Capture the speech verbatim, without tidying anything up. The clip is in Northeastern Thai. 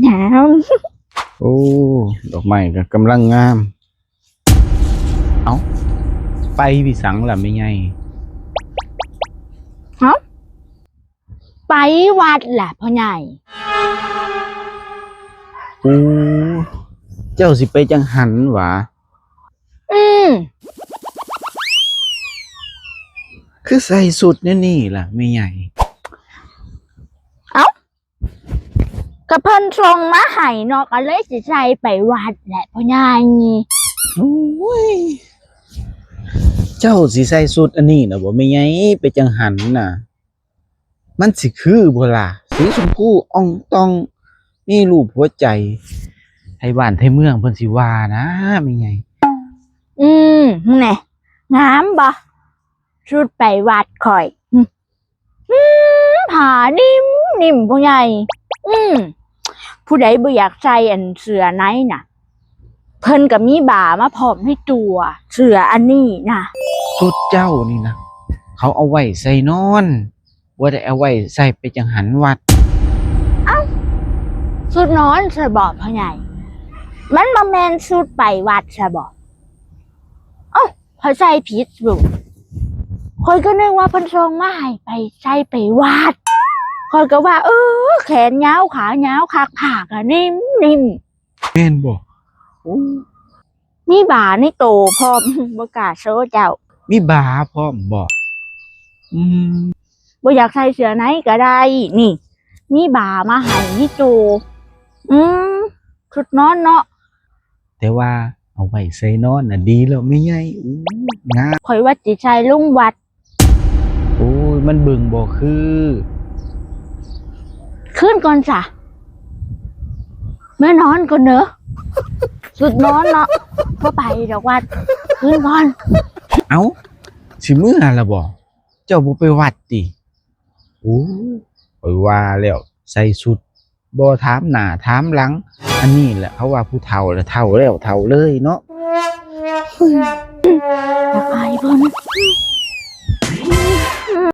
งาม โอ้ ดอกไม้ก็กำลังงาม เอ้า ไปพิสังล่ะแม่ใหญ่ เอ้า ไปวัดล่ะพ่อใหญ่ โอ้ เจ้าสิไปจังหันหวา อืม คือใส่สุดแนวนี้ล่ะแม่ใหญ่ เอ้า ก็เพิ่นส่งมาให้เนาะ ก็เลยสิใส่ไปวัดแหละพ่อใหญ่ โอ้ย เจ้าสิใส่สุดอันนี้นะบ่แม่ใหญ่ ไปจังหันน่ะ มันสิคือบ่ล่ะ สีชมพูอ่องตอง มีรูปหัวใจ ไทบ้านไทเมืองเพิ่นสิว่านะแม่ใหญ่ อืม แหน่ งามบ่ ชุดไปวัดข่อย อืม อืม ผ้านิ่มนิ่มพ่อใหญ่ อืม ผู้ใดบ่อยากใส่อันเสื้อในน่ะ เพิ่นก็มีบามาพร้อมในตัว เสื้ออันนี้นะ ชุดเจ้านี่นะ เขาเอาไว้ใส่นอน บ่ได้เอาไว้ใส่ไปจังหันวัด ชุดนอนซะบ่พ่อใหญ่ มันบ่แม่นชุดไปวัดซะบ่ เอ้า ข้อยใส่ผิดบ่ ข้อยก็นึกว่าเพิ่นส่งมาให้ไปใส่ไปวัด ข้อยก็ว่า เออ แขนยาวขายาวคัก ผ้าก็นิ่มนิ่ม แม่นบ่ โอ้ มีบาในโตพร้อม บ่กล้าโชว์เจ้า มีบาพร้อมบ่ อืม บ่อยากใส่เสื้อในก็ได้ นี่ มีบามาให้ในโต อืม ชุดนอนเนาะ แต่ว่าเอาไว้ใส่นอนน่ะดีแล้วแม่ใหญ่ อู้ งาม ข้อยว่าสิใส่ลงวัด โอ้ย มันเบิ่งบ่คือ คืนก่อนซะ เมือนอนก่อนเด้อ ชุดนอนเนาะ บ่ไปดอกวัด คืนก่อน เอ้า สิเมือละบ่ เจ้าบ่ไปวัดติ โอ้ ข้อยว่าแล้ว ใส่ชุด บ่ถามหน้าถามหลัง อันนี้แหละเขาว่าผู้เฒ่าละเฒ่าแล้วเฒ่าเลยเนาะ อยากอายเพิ่น